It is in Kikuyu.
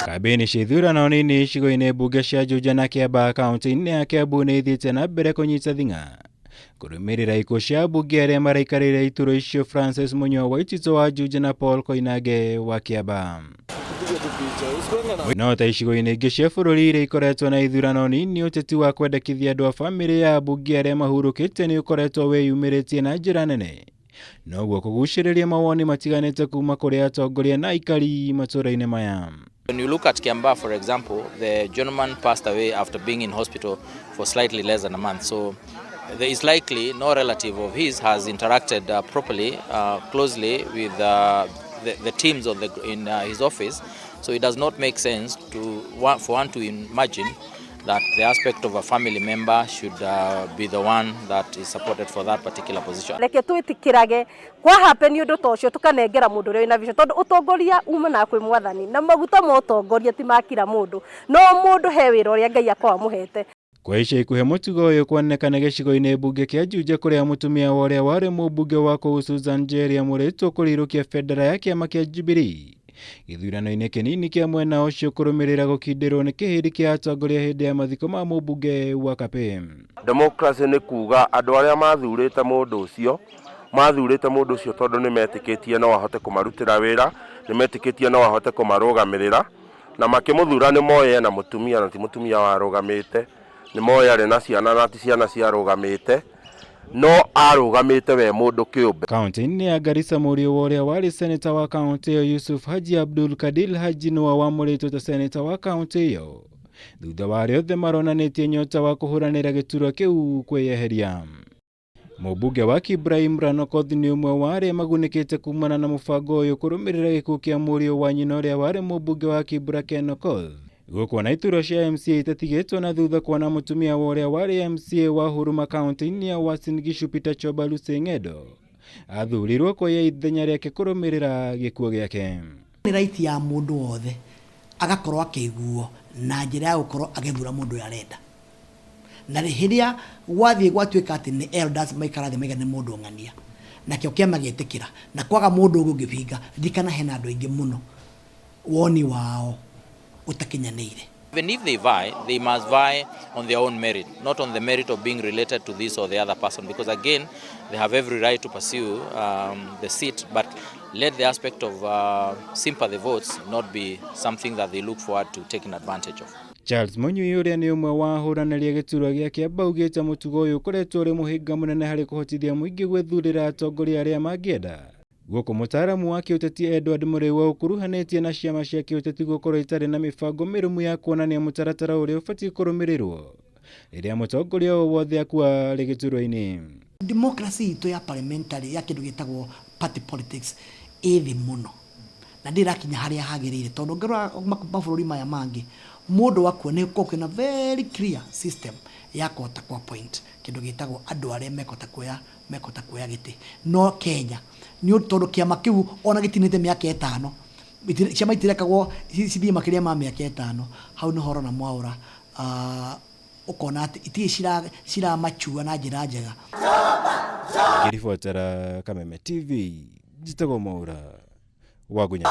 Kambĩini cia ithurano nini icigo-inĩ mbunge cia Juja na Kiambaa kaunti-inĩ ya Kiambu nĩ ithiĩte na mbere kũnyita thing'a kũrũmĩrĩra ikuũ cia ambunge arĩa maraikarĩire iturwa icio Francis Munyua Waititũ wa Juja na Paul Koinange wa Kiambaa. No ta icigo-inĩ ingĩ cia bũrũri iria ikoretwo na ithurano nini, ũteti wa kwendekithia andũ a bamĩrĩ ya ambunge arĩa mahurũkĩte nĩ ũkoretwo wĩyumĩrĩtie na njĩra nene, noguo kũgucĩrĩria mawoni matiganĩte kuma kũrĩ atongoria na aikari matũũra-inĩ maya. When you look at Kiambaa, for example, the gentleman passed away after being in hospital for slightly less than a month. So there is likely no relative of his has interacted properly, closely with the teams in his office. So it does not make sense for one to imagine that the aspect of a family member should be the one that is supported for that particular position. Reke twĩtĩkĩrage kwa happen ũndũ ta ũcio, tũkanengera mũndũ ũrĩa wĩna vision, tondũ ũtongoria umanaga kwĩ Mwathani, na maguta ma ũtongoria ti ma kira mũndũ, no mũndũ he wĩra ũrĩa Ngai akoragwo amũhete. Kwa ica ikuhĩ mũtugo ũyũ kuonekana gĩcigo-inĩ mbunge kĩa Juja, kũrĩa mũtumia wa ũrĩa warĩ mũmbunge wa kũu Susan Njeri amũrĩtwo kũrirũkia bendera ya kĩama kĩa Jubilee gĩthurano-inĩ kĩnini kĩa mwena ũcio, kũrũmĩrĩra gũkindĩrwo nĩ kĩhĩndi kĩa atongoria hĩndĩ ya mathiko ma mũmbunge wa Kapĩ. Democracy nĩ kuga andũ arĩa mathurĩte mũndũ ũcio, mathurĩte mũndũ ũcio tondũ nĩ metĩkĩtie no ahote kũmarutĩra wĩra, nĩ metĩkĩtie no ahote kũmarũgamĩrĩra, na makĩmũthura nĩ moĩ ena mũtumia na ti mũtumia warũgamĩte, nĩ moĩ arĩ na ciana na ti ciana ciarũgamĩte, no arũgamĩte we mũndũ kĩũmbe. Kaunti-inĩ ya Garissa, mũriũ wa ũrĩa warĩ seneta wa kaunti ĩyo Yusuf Haji, Abdul Kadil Haji, nĩwe wamũrĩtwo ta seneta wa kaunti ĩyo thutha wa arĩa othe maronanĩtie nyota wa kũhũranĩra gĩturwa kĩu kwĩyeheria. Mũmbunge wa Kibra Imran Okoth nĩ ũmwe wa arĩa magunĩkĩte kumana na mũbango ũyũ kũrũmĩrĩra gĩkuũ kĩa mũriũ wa nyina ũrĩa warĩ mũmbunge wa Kibra Ken Okoth. Gũkũ na iturwa cia MCA itatigĩtwo na thutha, kuona mũtumia wa ũrĩa warĩ MCA wa Huruma kaunti-inĩ ya Uasin Gishu Peter Chobalu Ng'endo athurirwo kuoya ithenya rĩake kũrũmĩrĩra gĩkuũ gĩake. Nĩ right ya mũndũ wothe agakorwo akĩiguo na njĩra ya gũkorwo agĩthura mũndũ ũrĩa arenda, na rĩrĩa gwathiĩ gwatuĩka atĩ nĩ elders maikara thĩ maiga nĩ mũndũ ng'ania, nakĩo kĩama gĩtĩkĩra na kwaga mũndũ ũngĩ ũngĩbinga. Ririkana hena andũ aingĩ mũno woni wao ũtakinyanĩire. Even if they vie, they must vie on their own merit, not on the merit of being related to this or the other person, because again, they have every right to pursue the seat, but let the aspect of sympathy votes not be something that they look forward to taking advantage of. Charles Munyui, ũrĩa nĩ ũmwe wa ahũranĩri a gĩturwa gĩa Kĩamba, augĩte mũtugo ũyũ ũkoretwo ũrĩ mũhĩnga mũnene harĩ kũhotithia mũingĩ gwĩthurĩra atongoria arĩa mangĩenda. Gũkũ mũtaaramu wa kĩũteti Edward Mũrĩwa ũkuruhanĩtie na ciama cia kĩũteti gũkorwo itarĩ na mĩbango mĩrũmu ya kuonania mũtaratara ũrĩa ũbatiĩ kũrũmĩrĩrwo rĩrĩa mũtongoria o wothe akua arĩ gĩturwa-inĩ. Democracy itũ ya parliamentary, ya kĩndũ gĩtagwo party politics, ĩ thĩ mũno na ndĩrakinya harĩa hagĩrĩire, tondũ ũngĩrora mabũrũri maya mangĩ, mũndũ akua nĩ gũkoragwo kwĩna very clear system ya kũhota ku appoint kĩndũ gĩtagwo andũ arĩa mekũhota kuoya gĩtĩ. No Kenya nĩ tondũ kĩama kĩu ona gĩtinĩte mĩaka 5, ciama itirekagwo cithiĩ makĩria ma mĩaka 5. Hau nĩho ũrona mwaũra, ũkona atĩ itirĩ ciramachua na njĩra njega. Ngĩribotera Kameme TV, njĩtagwo Mwaũra Wagunya.